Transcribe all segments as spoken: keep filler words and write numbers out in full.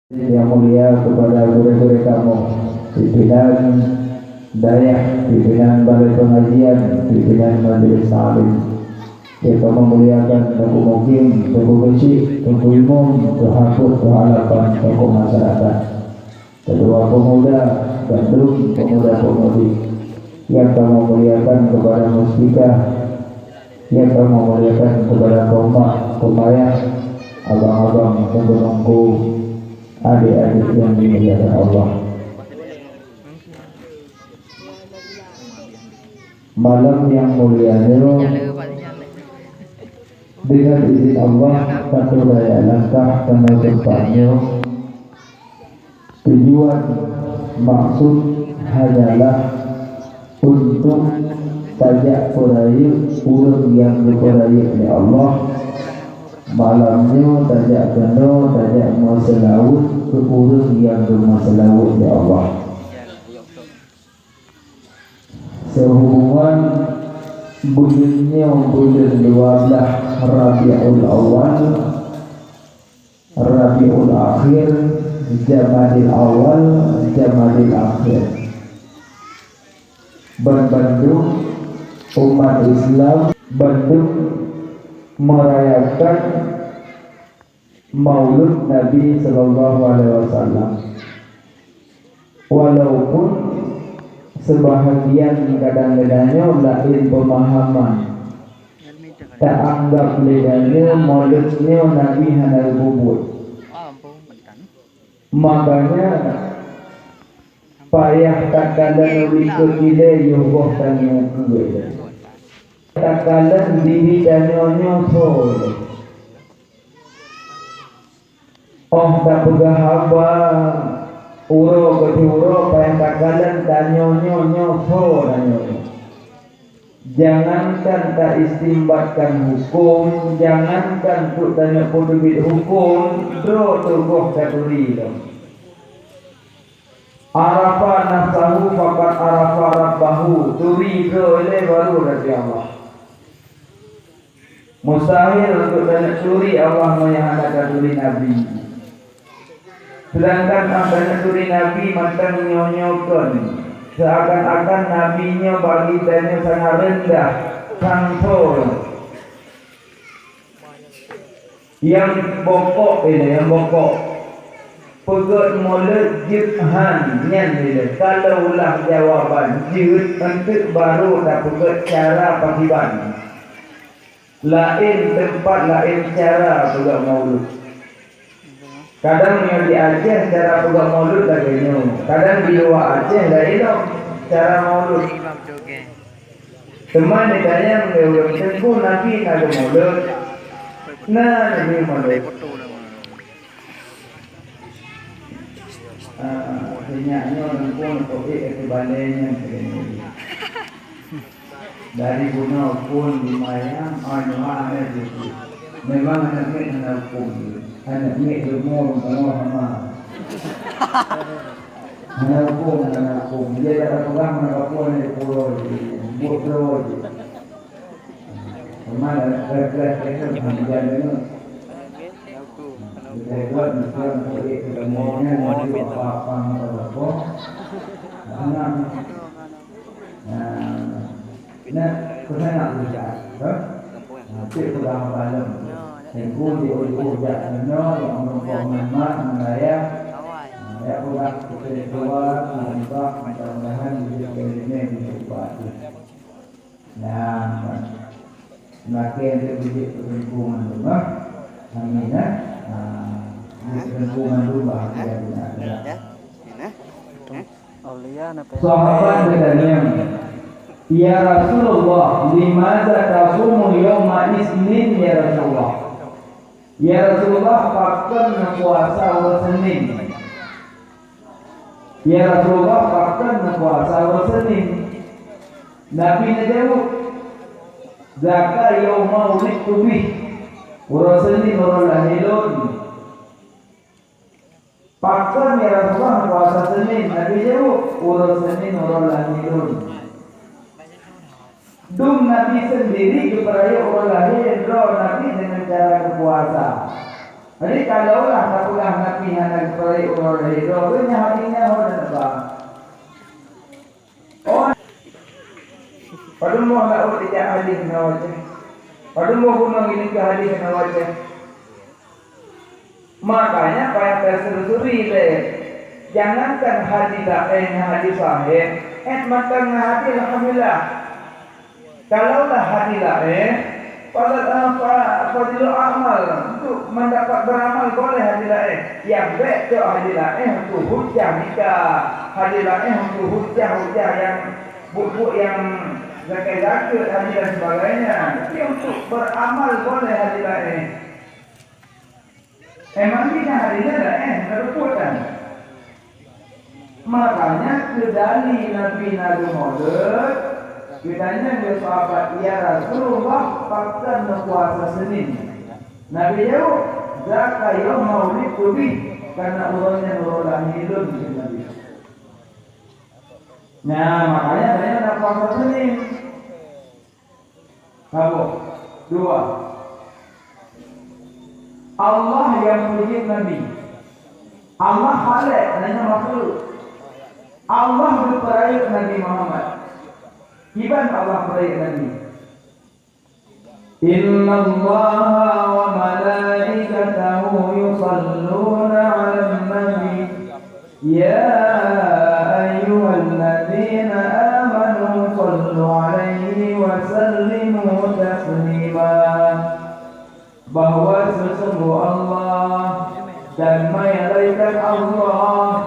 Yang mulia kepada gurée-gurée kamoe, pimpinan dayah, pimpinan balai pengajian, pimpinan majelis taklim. Nyang kamoe muliakan Teungku Mukim, Teungku Geuchik, Teungku Imum, Teungku Hafid, Teungku Alapan, tokoh masyarakat, ketua pemuda, bandum pemuda-pemudi. Nyang kamoe muliakan kepada Muspika, nyang kamoe muliakan kepada kaum mak, kaum ayah, abang-abang, teungku-teungku, adik-adik nyang dimuliakan Allah. Malam nyang mulia nyoe, dengan izin Allah, ka teuh raya langkah keunoe teumpat nyoe. Tujuan maksud hanyalah untuk tajak peurayeuk ureuëng nyang geupeurayeuk lé Allah. Malam nyoe tajak keunoe, tajak meuseulaweuet keu ureuëng nyang geumeuseulaweuet lé Allah. Seuhubungan buleuen nyoe buleuen dua blaih Rabiul Awal, Rabiul Akhir, Jamadil Awal, Jamadil Akhir. Ban bandum umat Islam bandum merayakan Maulud Nabi sallallahu alaihi wasallam. Walaupun sebahagian kadang-kadang nyoe laén peumahaman, taanggab lé geutanyoe Maulud nyoe Nabi hana geupeubuet. Makanya payah takalon likot ilée yoh goh tanyoe keue. Takalon diri tanyoe nyoe soe. Óh tapeugah haba uroe keu uroe payah takalon tanyoe nyoe nyoe soe tanyoe nyoe. Jangankan taistimbatkan huköm, jangankan trok tanyoe peuteubiet huköm, droe teuh goh taturi lom. Arafa nafsahu faqad arafa rabbahu, turi droe ilée baru turi Allah. Mustahil untuk tanyoe turi Allah meunyoe hana taturi Nabi. Seudangkan óh tanyoe turi Nabi mantong nyoe-nyoe kon, seuakan-akan Nabi nyoe bagi tanyoe sangat reundah, sangsoe. Nyang bokok ilée, nyang bokok. Peugét mulod jeuet han, nyan ilée. Kalau ulah jawaban jeuet, eunteuk baru tapeugét cara pakriban. Laén teumpat, laén cara peugét mulod. Kadang nyoe di Aceh cara peugét mulod lagée nyoe, kadang di luwa Aceh laén lom cara mulod. Teuma neutanyong lé ureuëng, "Teungku, Nabi na geumulod?" "Na, Nabi mulod." Ah, sinyak nyoe Teungku neupeuék ateueh balée nyan. Dari bunoe phon di Mayang, oh, nyoe hana jeuet. Memang aneuk miet hana huköm jih. Aneuk miet leumo rumoh hama. Hana huköm, hana huköm. Dia tak ada pegang, hana kapon, hana pulo jih. Buet droe jih. Memang ada kelas-kelas itu, hana jalan. Buat misalnya, nanti apa-apa, apa-apa. Hana. Nah, nah, peusan nak beucah, ha? Nah, cek peugah malam. Teungku di ujong jak keunoe, nyang meureumpok ngon mak, ngon ayah. Nah, ya peugah, kita dua, ngon bah, mudah-mudahan bisa jadi ilmu di tempat tu. Nah, makin terdidik lingkungan rumah. Amin, ya. Nah, di lingkungan rumah, ya, benar, benar. Sahabat geutanyong, "Ya Rasulullah, limaza tasumu yauma isnin, ya Rasulullah?" "Ya Rasulullah, pakon neupuasa uroe Senin?" "Ya Rasulullah, pakon neupuasa uroe Senin?" Nabi neujaweueb, "Zaka yauma wulidtu bih, uroe Senin uroe lahé lôn." "Pakon, ya Rasulullah, puasa Senin?" Nabi jaweueb, "Uroe Senin uroe lahé lôn." Dum Nabi seundiri geupeurayeuk uroe lahé droe Nabi deungon cara geupuasa. Jadi, kalaulah tapeugah Nabi hana geupeurayeuk uroe lahé droe, nyan hadis nyan ho na ba. Oh, padum boh laôt ijak hadis na wajah. Padum boh gunong ineuk hadis na wajah. Makanya payah taselusuri lé. Jangankan hadis laén ngon hadis sahih, eh, mantong ngon hadis alhamdulillah. Kalaulah hadis laén, fadl, eh, fa-, fadlul amal, untuk mendapat beramal boleh hadis laén. Nyang bèk cok hadis laén untuk hujah nikah, hadis laén untuk hujah-hujah nyang buet-buet nyang zakét-zakét hadis dan sebagainya. Tapi untuk beramal boleh hadis laén. Emang jih nyan hadis nyan laén, hana beutôi kan? Makanya keu dali Nabi na geumolod, geutanyong lé sahabat, "Ya Rasulullah, pakon neupuasa Senin?" Nabi jaweueb, "Dzaka yauma wulidtu bih," karena uroe nyan uroe lahé lôn, kheun Nabi. Nah, makanya saya na puasa Senin. Saboh. Dua. Allah nyang peujeuet Nabi. Allah Khaliq, hana makhluk. Allah geupeurayeuk Nabi Muhammad. Kiban Allah peurayeuk Nabi. Innallaha wa malaikatahu yusalluna 'alan nabi. Ya ayyuhalladzina amanu sallu 'alaihi wa sallimu taslima. Bahwa sesungguh Allah dan malaikat Allah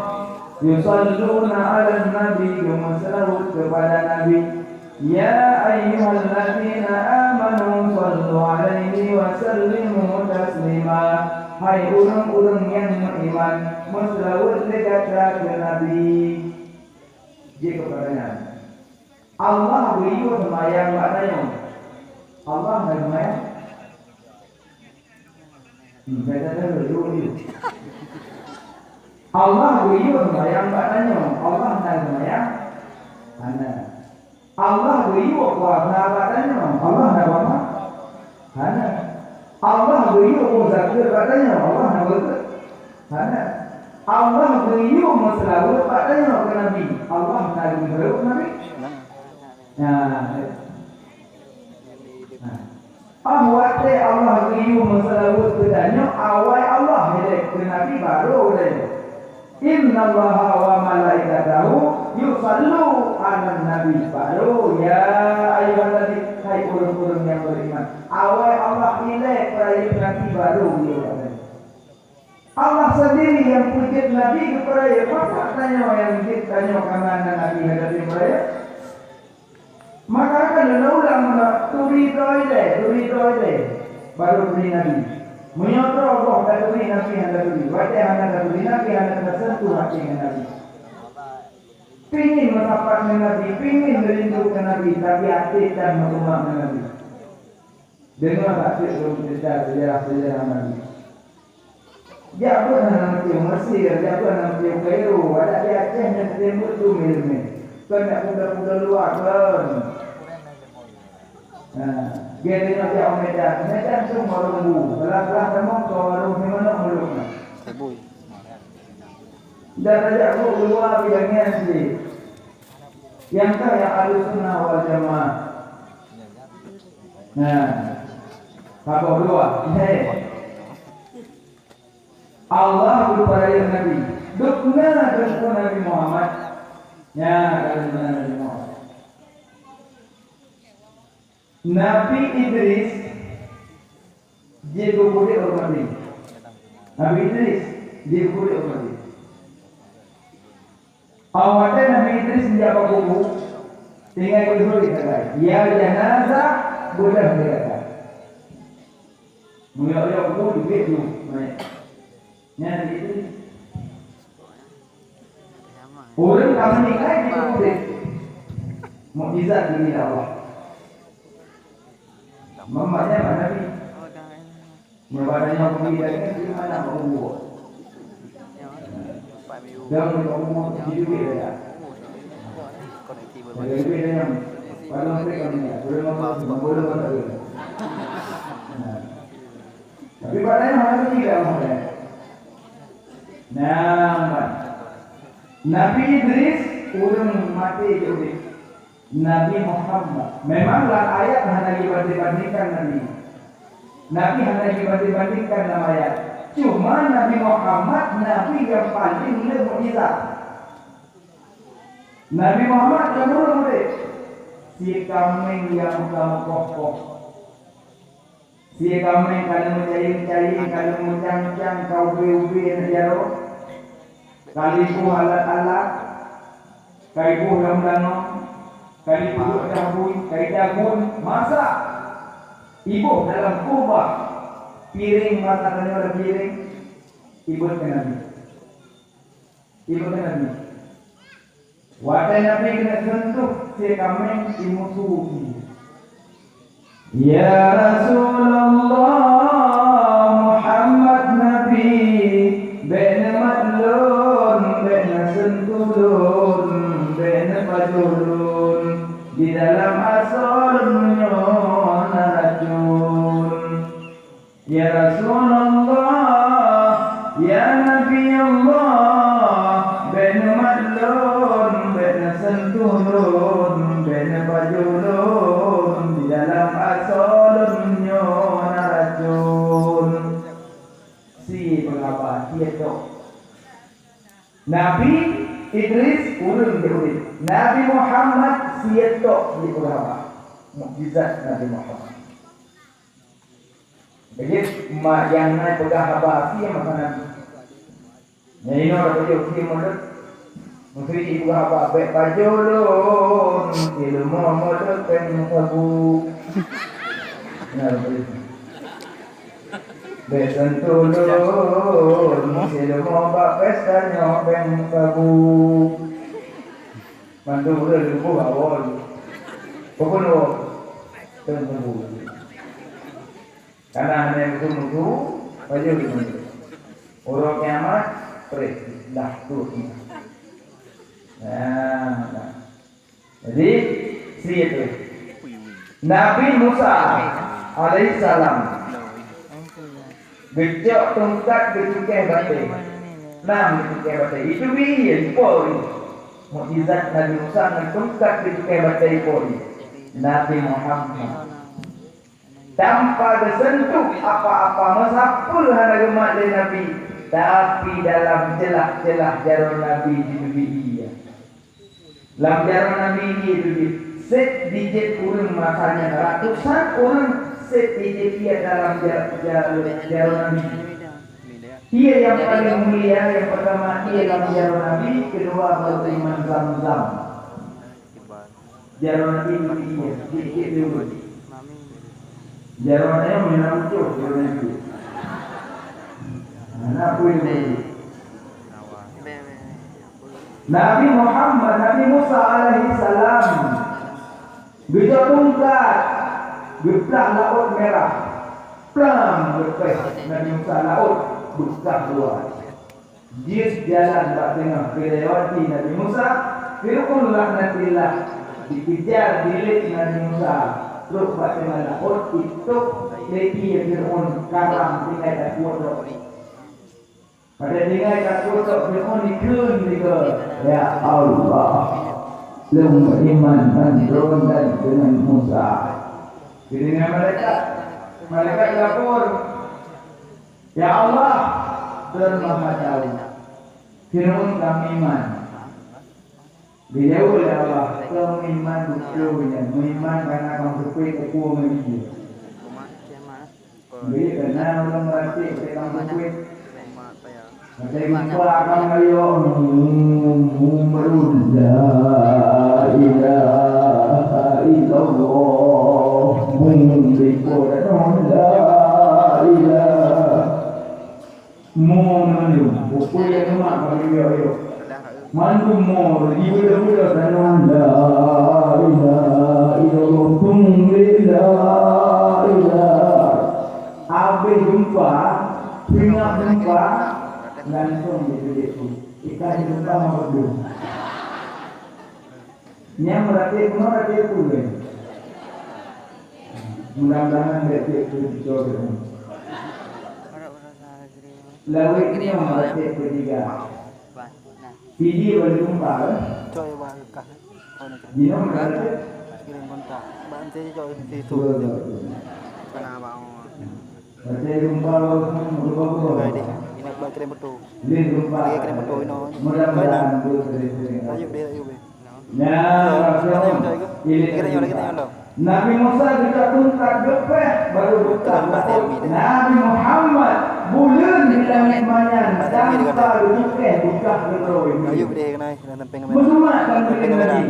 yusalluna 'alan nabi, geumeuseulaweuet keupada Nabi. Ya ayyuhalladzina amanu sallu 'alaihi wa sallimu taslima. Hai ureuëng-ureuëng nyang meuiman, meuseulaweuet lé gata keu Nabi. Jeuet keu pertanyaan. Allah geuyue seumayang bak tanyoe. Allah na seumayang? Hmm, gata-gata geuyue. Allah geuyue seumayang bak tanyoe. Allah na seumayang? Hana. Allah geuyue puasa bak tanyoe. Allah na puasa? Hana. Allah geuyue meuzakat bak tanyoe. Allah na meuzakat? Hana. Allah geuyue meuseulaweuet bak tanyoe keu Nabi. Allah na geuyue meuseulaweuet keu Nabi? Nah. Nah. Ah, watée Allah geuyue meuseulaweuet keu tanyoe, awai Allah ilée keu Nabi barô ilée. Innallaha wa malaikatahu yusallu 'alan nabi. Barô, ya ayyuhalladzina, hai ureuëng-ureuëng nyang beriman. Awai Allah ilée peurayeuk Nabi barô geuyue bak tanyoe. Allah sendiri nyang peujeuet Nabi geupeurayeuk, masa tanyoe nyang jeuet tanyoe ka na Nabi hana geupeurayeuk? Maka kan lôn ulang meunan, turi droe lé, turi droe lé, barô turi Nabi. Meunyoe droe boh taturi Nabi hana taturi, watée hana taturi Nabi hana taseuntuh até ngon Nabi. Pingin meusapat ngon Nabi, pingin meurindu ngon Nabi, tapi até tan meurumak ngon Nabi. Deungoe that teuk lôn ceurita seujarah-seujarah Nabi. Jak beuet hana meucue Mesir, jak beuet hana meucue Kairo, adak di Aceh nyan teutem beuet tu mé-mé. Kon jak peugah-peugah luwa kon. Nah, gét deungoe jak u Medan, Medan tu warong bu, salah-salah tamong keu warong si manok muluk na. Dan jak beuet luwa bidang nyan cit. Nyang ka nyang Ahlussunnah wal Jamaah. Nah, saboh dua. Hai. Allah geupeurayeuk Nabi. Dukna teungku Nabi Muhammad. Nya, ka dukna Nabi Muhammad. Nabi Idris jeuet geupeudeh ureuëng maté. Nabi Idris jeuet geupeudeh ureuëng maté. Awak watée Nabi Idris geujak bak kubu, tinggai keu lheueh gata, ya janazah, beudôh lé gata. Meuyok-yok kubu, jeuet dum manyét. Nyan Nabi Idris. Ureuëng ka meuninggai di kubu deh. Mukjizat geubri lé Allah. Mamanya mana Nabi? Nyoe bak tanyoe peugah lagée nyan, di mana mak umu? Dong di mak umu di duit dah. Ada duit dah nyang. Padahal mereka ni, boleh masuk, boleh masuk. Nah. Tapi Ibarat nyan hana leuti lam hana. Nah, Nabi Idris ureueng maté jeuet udép. Nabi Muhammad, memang lam ayat hana jibanding-bandingkan Nabi. Nabi hana jibanding-bandingkan lam ayat. Cuma Nabi Muhammad Nabi nyang paleng le mukjizat. Nabi Muhammad nyang ureueng udép, sie kaméng nyang ka meukoh-koh. Sie kaméng ka lheueh meucayeng-cayeng, ka lheueh meucang-cang, ka ubé-ubé na jaroe, ka lheueh iboh alat-alat, ka iboh lam danau, ka lheueh peuduek dah bui, ka idagun, masak. Iboh dalam kubah, piréng masa tanyoe lam piréng, ibeuet keu Nabi. Ibeuet keu Nabi. Watèe Nabi keuneuk seuntuh sie kaméng, imusu ie. Ya Rasulullah, Muhammad Nabi, bèk neumat lôn, bèk neuseuntuh lôn, bèk neupajoh lôn. Di dalam asoe lôn nyoe na racun. Ya Rasulullah, ya Nabi Allah, bèk neumat lôn, bèk neuseuntuh lôn, bèk neupajoh lôn, di dalam asoe lôn nyoe na racun. Sie peuhaba, sie tok. Nabi Idris ureueng jeuet udép. Nabi Muhammad sie tok jipeuhaba. Mukjizat Nabi Muhammad. Jadi, ma-, nyang na peugah haba sie masa Nabi. Nyan inoe tapajoh sie mulod. Meuseuti peugah haba, "Bèk pajoh lôn, ilmu mulod péng sabu." Nah, beutôi. "Bèk seuntuh lôn, ilmu bak pesta nyoe péng sabu." Mandum ureueng leubuh awai. Peue pun awai. Teunggu. Karena hana musuh-musuh, pajoh lima. Uroe kiamat, preh, dah tu. Nah, nah. Jadi, sie tu. Nabi Musa alaihissalam geucok tungkat geucukéh batèe. Nam geucukéh batèe. Itu bi ie, ipo ie. Mukjizat Nabi Musa ngon tungkat geucukéh batèe ipo ie. Nabi Muhammad. Tanpa geuseuntuh apa-apa, meusapeue hana geumat lé Nabi, tapi dalam ceulah-ceulah jaroe Nabi jiteubiet ie. Lam jaroe Nabi ie teubiet, sép dijép ureueng masa nyan, ratusan ureueng sép dijép ie dalam ja-, ja-, jaroe Nabi. Ie nyang paleng mulia, nyang peurtama ie lam jaroe Nabi, keudua baru iman Zam-Zam. Jaroe Nabi teubiet ie, tiep-tiep lé ureueng. Jaroe nyoe meunan ucok jaroe Nabi. Hana peue lé. Nabi Muhammad, Nabi Musa alaihissalam, geujok tungkat, geuplah Laôt Mirah. Plam geupéh Nabi Musa laôt beukah luwa. Jeuet jalan bak teungoh geulewati Nabi Musa, Fir'aun laknatillah dikejar dilèe Nabi Musa, trok bak teungoh laôt, itôp lé ie Fir'aun karam tinggai takutok. Padahai tinggai takutok Fir'aun dikheun lé gob, "Ya Allah, lôn meuiman ngon droen dan deungon Musa." Geudeungoe malaikat, malaikat lapor, "Ya Allah, Droen Maha Tahu, Fir'aun ka meuiman." Geujaweueb lé Allah, "Keu meuiman beutôi nyan, meuiman kana ka meuteupeu teupeue ngon ie." Jadi keunan ureueng meuratéb teuka meuteupeu. Watèe geumpa akan rayeuk, "Muhammad la ilaha illallah." Bung, biko, la ilaha. Mo nyoe, bukui nyang leumah bagi yo-yo. Mandum mo, jibeudôh-beudôh tanyoe, "La ilaha illallah, bung, la ilaha." Abéh geumpa, seungab geumpa, langsong jiteubiet ie. Ikan geumpa meubeudôh. Nyang meuratéb bunoe ratéb peue lé? Mudah-mudahan bèk tiep keu dicok lé. Lawét nyoe ratéb keutiga. Pidie ban geumpa, eh? Cok, ya, Bang, lekas. Jinoe ratéb. Kirim kontak. Bang, nanti cok di situ. Betul, betul. Kena, Bang. Ratéb geumpa, Bang, betul, betul. Enggak, ini. Ini buat kirim foto. Lé geumpa. Lagi kirim foto, inoe. Mudah-mudahan betul, betul. Ayub deh, ayub deh. Nyan, Nabi Musa geujak tungkat geupéh, baru geupéh. Nabi Muhammad buleuen di langét manyan tanpa geucukéh beukah geutrôk. Meusumat kan buleuen Nabi.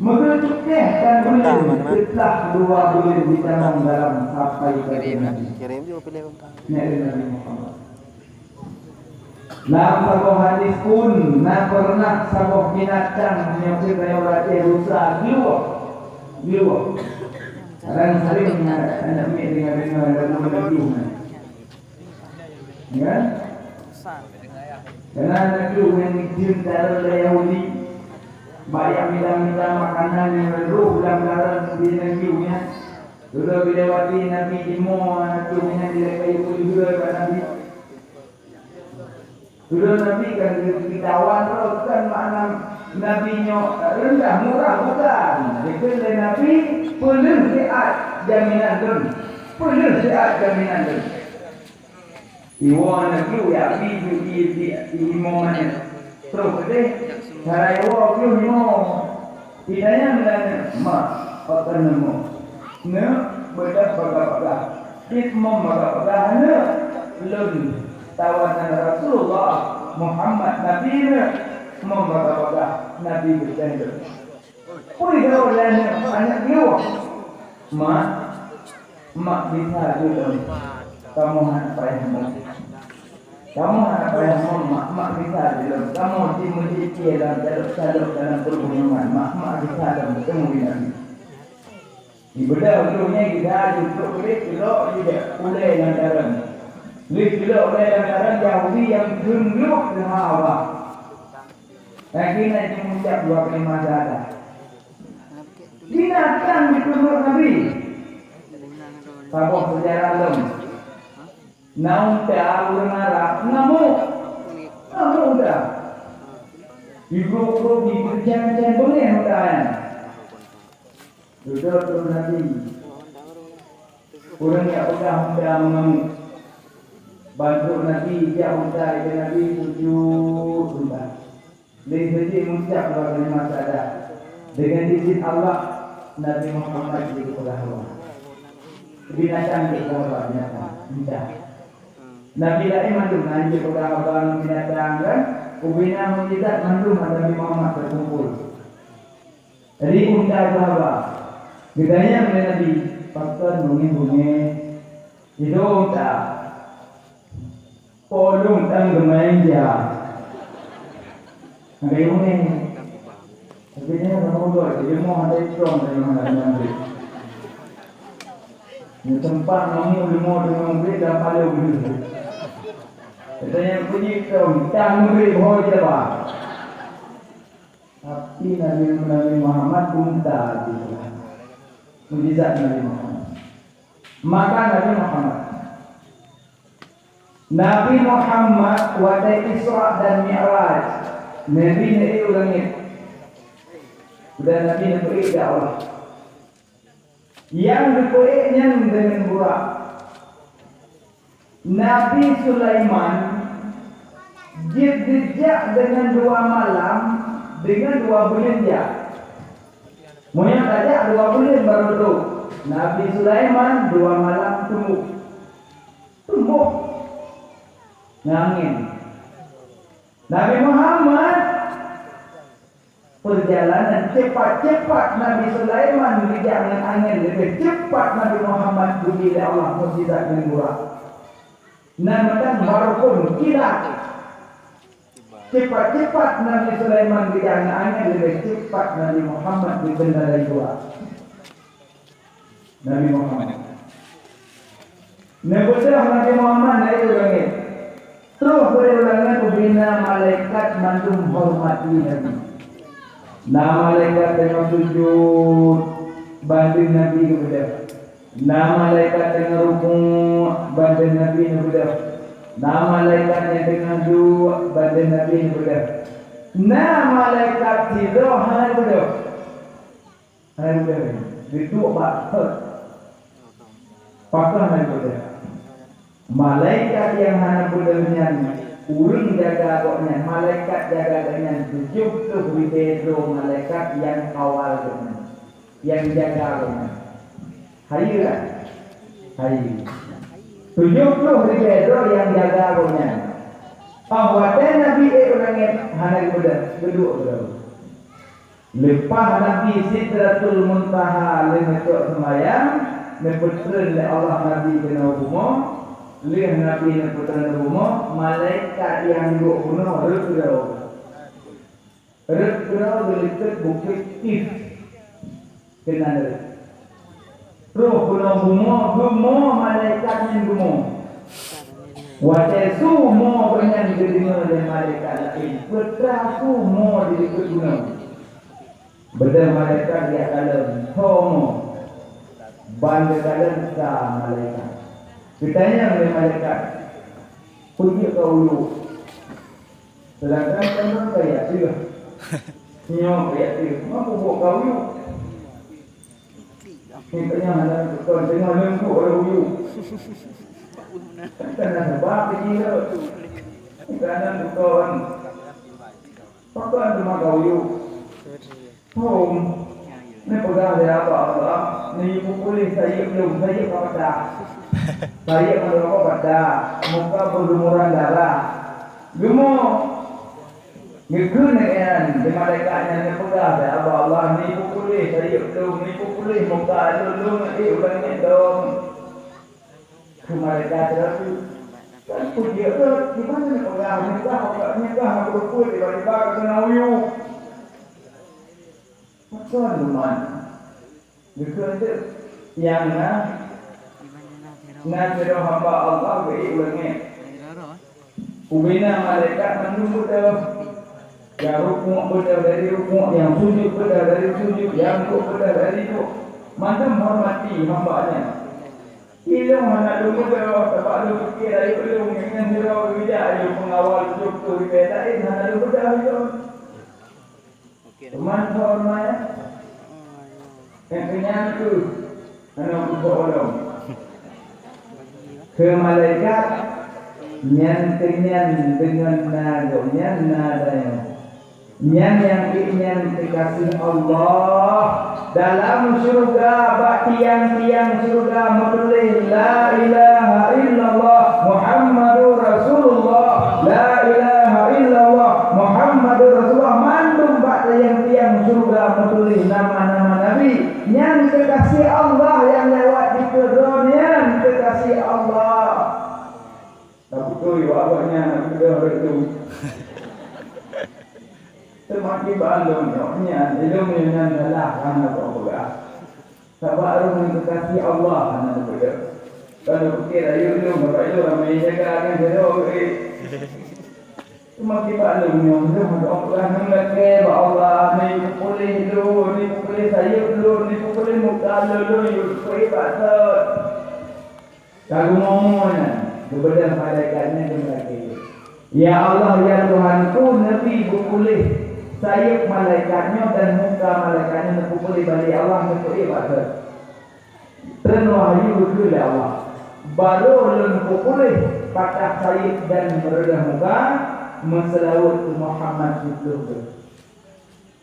Meugeucukéh kan buleuen seutlah dua buleuen jitamong dalam sapai Nabi. Nyan Nabi Muhammad. Lam saboh hadis pun na peureunah saboh binatang nyang teuka ratéb rusa geuwoe. Geuwoe. Kadang sering aneuk miet deungoe-deungoe lagu-lagu na. Ya? Karena aneuk miet nyang jeuet dara Yahudi, bak jak mita-mita makanan nyang roh lam dara di negeri nyan. Dulu dilewati Nabi Imo, aneuk miet nyan dilakée peuleueh bak Nabi. Ulôn Nabi kan geutawan droe, kan makna Nabi nyoe reundah murah, bukan. Dikheun lé Nabi, peuleueh siat jaminan lôn. Peuleueh siat jaminan lôn. Iwoe aneuk geuh, ya, bi ju i, i, i imo manèt. Troh keudeh, sarai woe geuh imo. Itanyong lé aneuk, "Ma, pakon neumo?" "Neuk, beudôh bagah-bagah." "Cit mom bagah-bagah, neuk. Lôn tawanan Rasulullah Muhammad Nabi, neuk." Mom bagah-bagah, Nabi geupeugah lôn. Peue lôn lé aneuk, aneuk geuh? "Ma, mak bisa jeuet lom. Kamoe hana payah mom." Kamoe hana payah mom, mak, mak gisa lom. Kamoe jimeujikie lam salôk-salôk dalam peureumeunyoman, mak, mak gisa lom, teumui Nabi. Di beudôh geuh nyan gisa jeuet trok keudeh, keulok jijak ulèe lam kareueng. Lheueh keulok ulèe lam kareueng, Yahudi nyang kheun glôh keu haba. Lagèe na jimucap dua kalimat syahadat. Binatang jipeubuet Nabi. Saboh seujarah lom. Na unta ureueng Arab ngamuk. Ngamuk unta. Jigrob-grob, jibeucen-cen beungéh unta nyan. Dudoe keu Nabi. Ureueng nyang peugah unta meungamuk. Ban trok Nabi, jak unta, kheun Nabi, sujut unta. Lheueh jih meucap dua kalimat syahadat. Deungon izin Allah, Nabi Muhammad jeuet keu haba. Binatang jeuet keu haba, binatang. Unta. Nabi laén mandum na jeuet keu haba ngon binatang kan. Ubena mukjizat mandum Nabi Muhammad teukumpul. Jadi unta keu haba. Geutanyong lé Nabi, "Pakon beungéh-beungéh?" Sidroe unta. Po lôn tan geumai ja. Angkai unéh. Tapi nyan kamoe buet, di rumoh ada ikong dari mana-mana. Nyoe teumpat ngamuk leumo deungon ubit dan palu geuh. Katanya, "Puji ikong, tan ubit ho je ba." Tapi Nabi, Nabi Muhammad unta di dalam. Mukjizat Nabi Muhammad. Maka Nabi Muhammad. Nabi Muhammad watèe Isra dan Mi'raj, Nabi neuék u langèt. Dan Nabi neupeuék lé Allah. Nyang geupeuék nyan deungon burak. Nabi Sulaiman jeuet geujak deungon dua malam, deungon dua buleuen jak. Meunyoe tajak dua buleuen barô trôk, Nabi Sulaiman dua malam tumbôk. Tumbôk ngon angén. Nabi Muhammad, peurjalanan cepat-cepat Nabi Sulaiman geujak ngon angén, leubeh cepat Nabi Muhammad geubri lé Allah mukjizat ngon burak. Nan meunan barô phon kilat. Cepat-cepat Nabi Sulaiman geujak ngon angén, leubeh cepat Nabi Muhammad geukeundarai burak. Nabi Muhammad. Neubeudôh Nabi Muhammad naik u langét. Troh bak u langét ubena malaikat mandum hormati Nabi. Na malaikat teungoh sujud, bandum Nabi geubeudôh. Na malaikat teungoh rukuk, bandum Nabi neubeudôh. Na malaikat nyang teungoh duek bandum Nabi neubeudôh. Na malaikat sidroe hana neubeudôh. Hana neubeudôh. Geuduek bak thot. Pakon hana neubeudôh? Malaikat nyang hana neubeudôh nyan, ureuëng jaga gobnyan, malaikat jaga gobnyan tujoh ploh ribée droe malaikat nyang kawal gobnyan, nyang jaga gobnyan. Hayeue kan? Hayeue. Tujoh ploh ribée droe nyang jaga gobnyan. Óh watée Nabi ék u langét hana geubeudôh, geuduek keudroe. Leupah Nabi Sidratul Muntaha lheueh neutôk seumayang, neupeutreun lé Allah Nabi keunoe bumoe. Lheueh Nabi neupeutreun u bumoe, malaikat nyang duek bunoe rhot keudroe. Rhot keudroe geulikot bukét Kif. Keunan rhot. Roh keunoe bumoe, geumoe malaikat nyan geumoe. Watée su moe gobnyan geudeungoe lé malaikat laén, peue teuma su moe dilikot bunoe. Beudôh malaikat jak kalon, ho moe. Ban geukalon sa malaikat. Geutanyong lé malaikat, "Peue jeuet kau uyuek?" Seudangkan tanyoe kaya teuh. Nyoe kaya teuh, ma peubuet kau uyuek? Nyoe hana tukon, teungoh leumbut ureuëng uyuek. Kan na sabab jih rot. Kan na tukon. Pakon teuma kau uyuek? Hom, neupeugah lé Aba Allah, neuyue puléh sayeuep lôn, sayeuep ka patah. Sayeuep meunurot patah, muka beulumuran darah. Geumoe, geukheun lé nyan, di malaikat nyan neupeugah lé Aba Allah, neuyue puléh sayeuep lôn, neuyue puléh muka lôn, lôn ék u langét lom. Keu malaikat ragu, kan peujeuet rot, di mana neupeugah, nyegah, nyegah, nyegah, nyegah, tiba-tiba ka keuneuk uyuek. Pakon teuma? Geukheun teuk, nyang na, na sidroe hamba Allah geuék u langét. Ubena malaikat mandum beudôh. Nyang rukuk beudôh dari rukuk, nyang sujud beudôh dari sujud, nyang duek beudôh dari duek. Mandum hormati hamba nyan. Ilôn hana lôn beudôh, sabab lôn pike rayeuk lôn, nyan sidroe geujak lôn peungawal tujoh ploh ribée laén hana lôn beudôh ilôn. Teuma horeumat, nyang keunyan kheueh hana meukeubah lom. Keu malaikat, nyan keunyan deungon na gobnyan na tanyoe. Nyan nyang ék nyan keukaséh Allah. Dalam syeuruga, bak tiang-tiang syeuruga meutuléh, "La ilaha illallah Muhammadur Rasulullah, la ilaha illallah Muhammadur Rasulullah." Mandum bak tiang-tiang syeuruga meutuléh nama-nama Nabi. Nyan keukaséh Allah nyang lewat dikeue droeneuh nyan, keukaséh Allah. Tabeutôi awak nyan na peugah lagée nyan. Seumaken bandum nyoe nyan, ilôn nyoe nyan salah hana geupeugah. Sabab ureuëng nyang geukaséh Allah hana geupeugah. Kalau pikir ayo ilôn, sabab ilôn ramé jaga ngon sidroe geuh. Seumaken bandum nyoe, nyoe hana geupeugah ngon lakée bak Allah, ni puléh lôn, ni puléh sayeuep lôn, ni puléh muka lôn, lôn yue puléh bak thot. Ka geumoe-moe nyan, geubeudôh malaikat nyan geumeulakée, "Ya Allah, ya Tuhanku, neubi beupuléh sayeuep malaikat nyoe dan muka malaikat nyoe neupeupuléh bak lé Allah neupeuék bak thot." Treun wahyu geukheun lé Allah, "Barô lôn peupuléh patah sayeuep dan meureudah muka, meuseulaweuet keu Muhammad siplôh goe."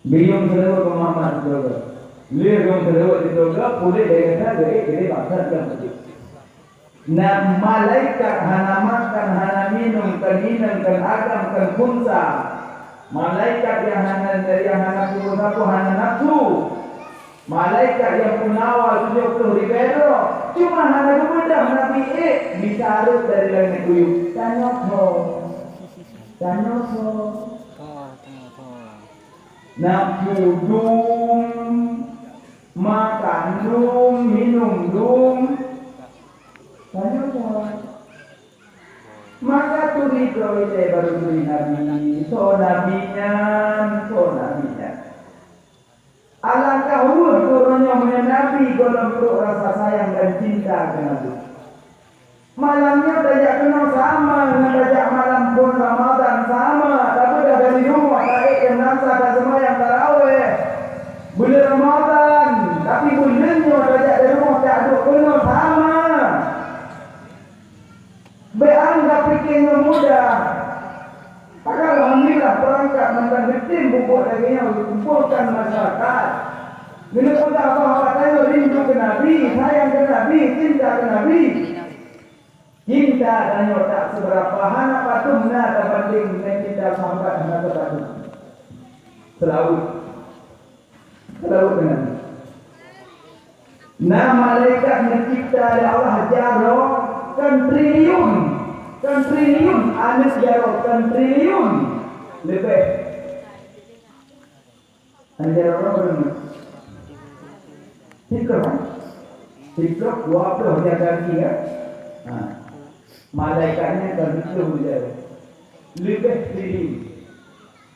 Geuyue seulaweuet keu Muhammad di syeuruga. Lheueh geuyue seulaweuet di syeuruga, puléh lagée that geuék keudéh bak that nyang beutôi. Na malaikat hana makan, hana minum, kon inong, kon agam, kon khunsa. Malaikat nyang hana, nyang hana kubu sapeue, hana nafeusu. Malaikat nyang peunawa tujoh ploh ribée droe, cuma hana geubeudôh Nabi ék bisa rhot dari langét uyuek. Tanyoe tho. Tanyoe tho. Nafeusu dum, makan dum, minum dum. Tanyoe tho. Maka turi droe ilée barô turi Nabi, soe Nabi nyan, soe Nabi nyan. Alangkah weueh keu uroe nyoe meunyoe Nabi gohlom trok rasa sayang dan cinta keu Nabi. Malam nyoe tajak keunoe sama ngon tajak malam bulan Ramadan, sama. Tapi dah dari rumah, taék nyang nasa, taseumayang tarawéh bulan Ramadan, tapi bulan nyoe tajak dari rumah, taduek keunoe sama. Bék anggap pike nyoe mudah. Maka alhamdulillah, peurangkat mantong geutem bubuet lagée nyoe geukumpolkan masyarakat. Geuneuk peugah bahwa tanyoe rindu keu Nabi, sayang keu Nabi, cinta keu Nabi. Cinta tanyoe tak seberapa, hana padum na tabandeng ngon cinta sahabat, hana tabandeng. Seulaweuet. Seulaweuet deungon. Na malaikat neucipta lé Allah jaroe kon triliun, kon triliun aneuk jaroe kon triliun leubeh. Aneuk jaroe kon triliun. Siplôh, kan? Siplôh, dua plôh jaroe lagi, kan? Ha. Malaikat nyan kon siplôh jaroe. Leubeh triliun.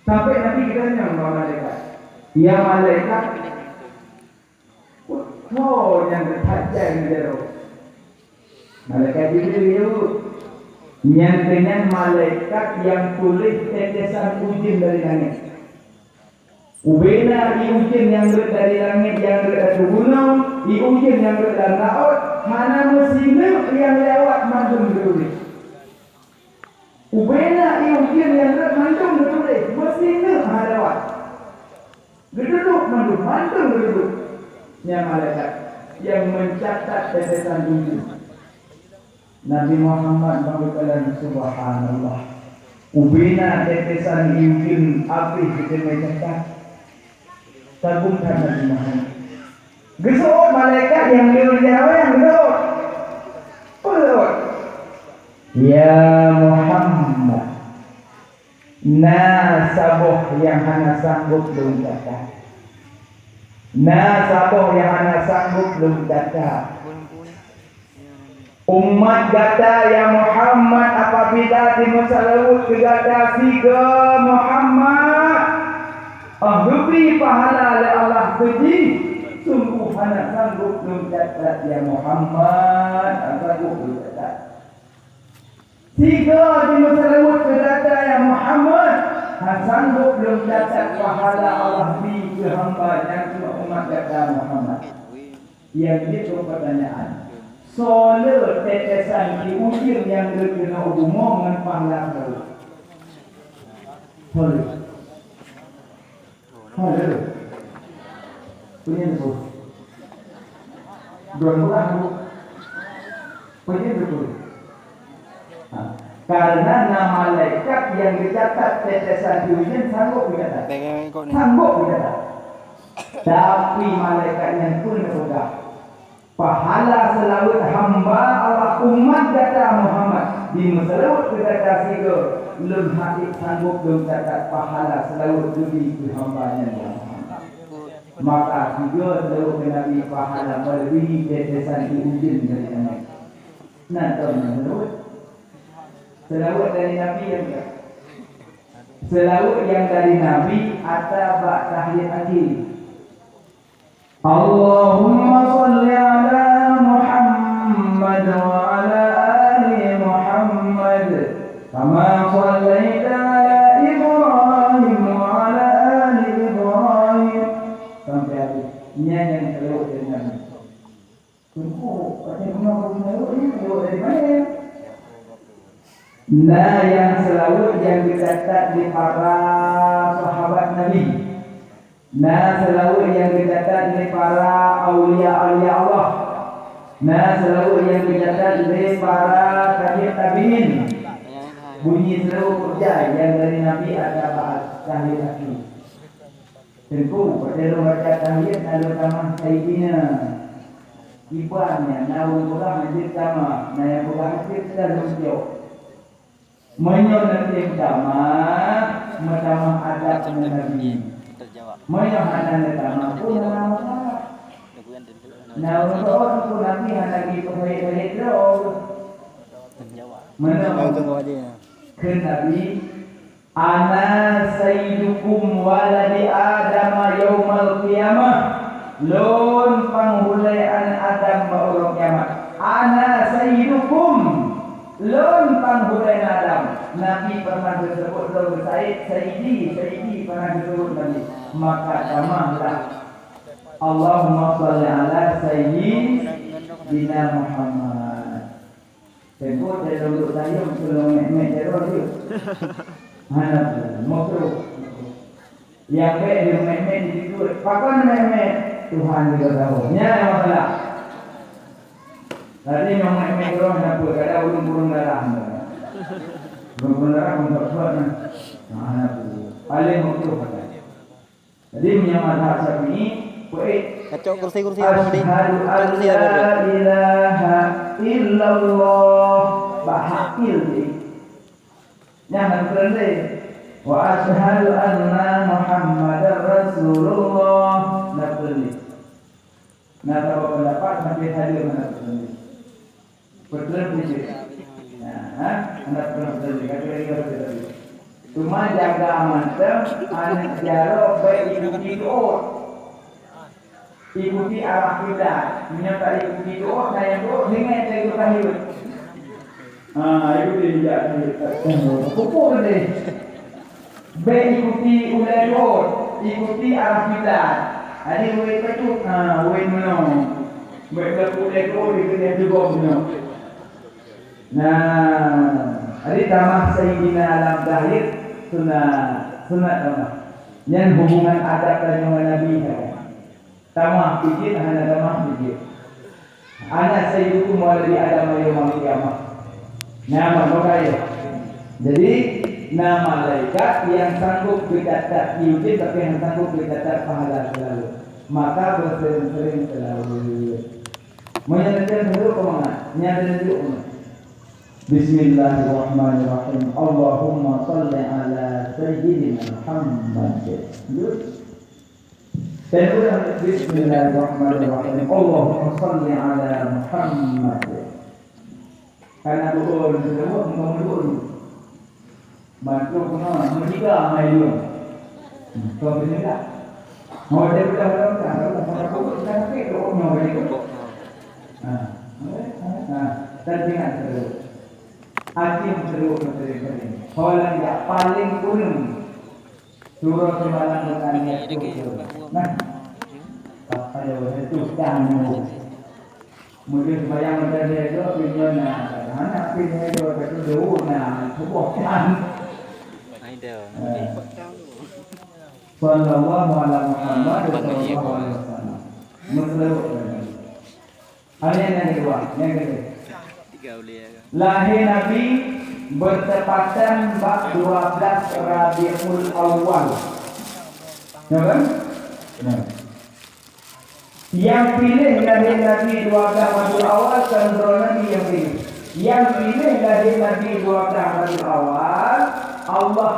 Sampai Nabi geutanyong bak malaikat, "Ya malaikat, peue nyang that jai ngon jaroe?" Malaikat Jibril jaweueb, "Nyan keuh nyan malaikat nyang tuléh tetesan ujeuen dari langét. Ubena ié ujeuen nyang rhot dari langét nyang rhot ateueh gunong, ié ujeuen nyang rhot lam laôt, hana meusineuk nyang lewat mandum geutuléh." Ubena ié ujeuen nyang rhot mandum geutuléh, meusineuk hana lewat. Geududuek mandum, mandum geududuek. Nyan malaikat nyang meucatat tetesan ujeuen. Nabi Muhammad meukalam, "Subhanallah. Ubena tetesan ujeuen habéh geuteumé catat." Kagum that Nabi Muhammad. Geuseuôt malaikat nyang lheueh jaroe nyan geuseuôt. Peue geuseuôt? "Ya Muhammad, na saboh nyang hana sanggob lôn catat. Na saboh nyang hana sanggob lôn catat." Umat gata, ya Muhammad, apabila jimeuseulaweuet keu gata sigoe Muhammad, oh, geubri pahala lé Allah keu jih, sunggoh hana sanggob lôn catat, ya Muhammad, hana sanggob lôn catat. Sigoe jimeuseulaweuet keu gata, ya Muhammad, hana sanggob lôn catat pahala Allah bri keu hamba nyan, umat gata Muhammad. Nyang jeuet keu peutanyaan, soe le tetesan ié ujeuen nyang rhot keunoe u bumoe ngon pahala saboh? Soe le? Soe le? Peue nyang teupeue? Dua belas, Bu. Peue nyang teupeue? Ha. Karena na malaikat nyang geucatat tetesan ié ujeuen sanggob geucatat. Sanggob geucatat. Tapi malaikat nyan peue neupeugah? Pahala seulaweuet hamba Allah umat gata Muhammad, jimeuseulaweuet keu gata sigoe, lôn hase sanggob lôn catat pahala seulaweuet geubri keu hamba nyan Muhammad. Maka sigoe seulaweuet keu Nabi pahala meuleubèh tetesan ié ujeuen dari langét. Nah, kon seulaweuet. Seulaweuet dari Nabi nyang ka. Seulaweuet nyang dari Nabi ata bak tahiyat akhé. Allahumma shalli ala Muhammad wa ala ali Muhammad, kama shallaita ala Ibrahim wa ala ali Ibrahim. Sampai habis. Nyan nyang seulaweuet dari Nabi. Teungku, pakai bunga bunga ni, bunga dari mana? Na nyang seulaweuet nyang geucatat lé para sahabat Nabi. Na seulaweuet nyang geucatat lé para aulia-aulia Allah. Na seulaweuet nyang geucatat lé para tabi'ut tabi'in. Bunyi seulaweuet peue jai nyang dari Nabi ata bak tahiyat akhé. Teungku, watèe lôn baca tahiyat na lôn tamah Saidina. Iban nyan na ureueng peugah hanjeuet tamah, na nyang peugah hanjeuet, ka lôn jaweueb. Meunyoe neutem tamah, meutamah adab ngon Nabi. Meunyoe hana neutamah pun hana masalah. Na ureueng peugah pun Nabi hana geupeuhayat-hayat droe. Meunoe kheun Nabi, "Ana sayyidukum waladi Adama yaumal qiyamah." Lôn panghulèe aneuk Adam bak uroe kiamat. "Ana sayyidukum." Nabi pernah disebut lôn Said, Saidi, Saidi pernah disebut Nabi. Maka tamahlah, Allahumma shalli ala Sayyidina Muhammad. Tempo saya duduk sayang, tolong mek-mek jaroe tu. Hana pun, makruh. Nyang bèk di mèk-mèk di situ. Pakon mèk-mèk? Tuhan juga tahu. Nyan masalah. Tadi nyang mèk-mèk tu hana peue, kada ureueng-ureueng darah. Ureueng-ureueng darah pun tak kuat nah. Nah, hana peue. Paling makruh kata. Jadi meunyoe mazhab Syafi'i, peue? Kacok kursi-kursi apa tadi? Asyhadu an la ilaha illallah. Bahakil ni. Nyan hana peureulèe. Wa asyhadu anna Muhammadar Rasulullah. Hana peureulèe. Na saboh peundapat sampai saja hana peureulèe. Peureulèe pijit. Nah, ha? Hana peureulèe. Kata dia betul tadi. Cuma jaga mantong aneuk jaroe bèk ikuti doa. Ikuti arah kiblat. Meunyoe ka ikuti doa, na nyang doa, deungon teuka tahiyat. Ha, ikuti jak tahiyat. Pupuk tadi. Bèk ikuti ulèe rot, ikuti arah kiblat. Jadi ulèe peutôh, ha, ulèe meunoe. Bèk ka ulèe rot, ikuti nyang teugom meunoe. Nah, jadi tamah Sayyidina lam tahiyat sunat, sunat tamah. Nyan hubungan adab tanyoe ngon Nabi saja. Tamah pijit, hana tamah pijit. Ana sayyidukum waladi Adam yaumal qiyamah. Nah, makanya. Jadi, na malaikat nyang sanggup geucatat, tapi hana sanggup geucatat pahala seulalu. Maka beuseuring-seuring seulalu. Meunyoe neutem seudeh keu mangat, nyan neuduek mangat. Bismillahirrahmanirrahim. Allahumma shalli ala sayyidina Muhammad. Duek. Dan ulang, Bismillahirrahmanirrahim. Allahumma shalli ala Muhammad. Kana bukan dulu, bukan dulu. Bantu kena meujiga mai lôn. Kau beuna tak? Mau dia betul betul tak? Kalau mau aku tak sakit tu nyoh balik tu. Ha. Ha. Dan dengan terus. Akhir terus terus. Kalau yang paling kurang Surah semalam dengan niat tu. Nah. Tak payah itu jangan. Mungkin sembahyang macam dia tu, punya na, hana pih dia tu, tapi dulu na, sebuah kan. Ai dah. Eh. Sallallahu ala Muhammad, sallallahu alaihi wasallam. Menurut Hanya yang kedua, yang kedua. Tiga ulia kan. Lahir Nabi bertepatan bak dua belas Rabiul Awal. Ya kan? Nah. Yang pilih lahir Nabi dua belas Rabiul Awal kan Nabi yang pilih. Yang pilih lahir Nabi dua belas Rabiul Awal, Allah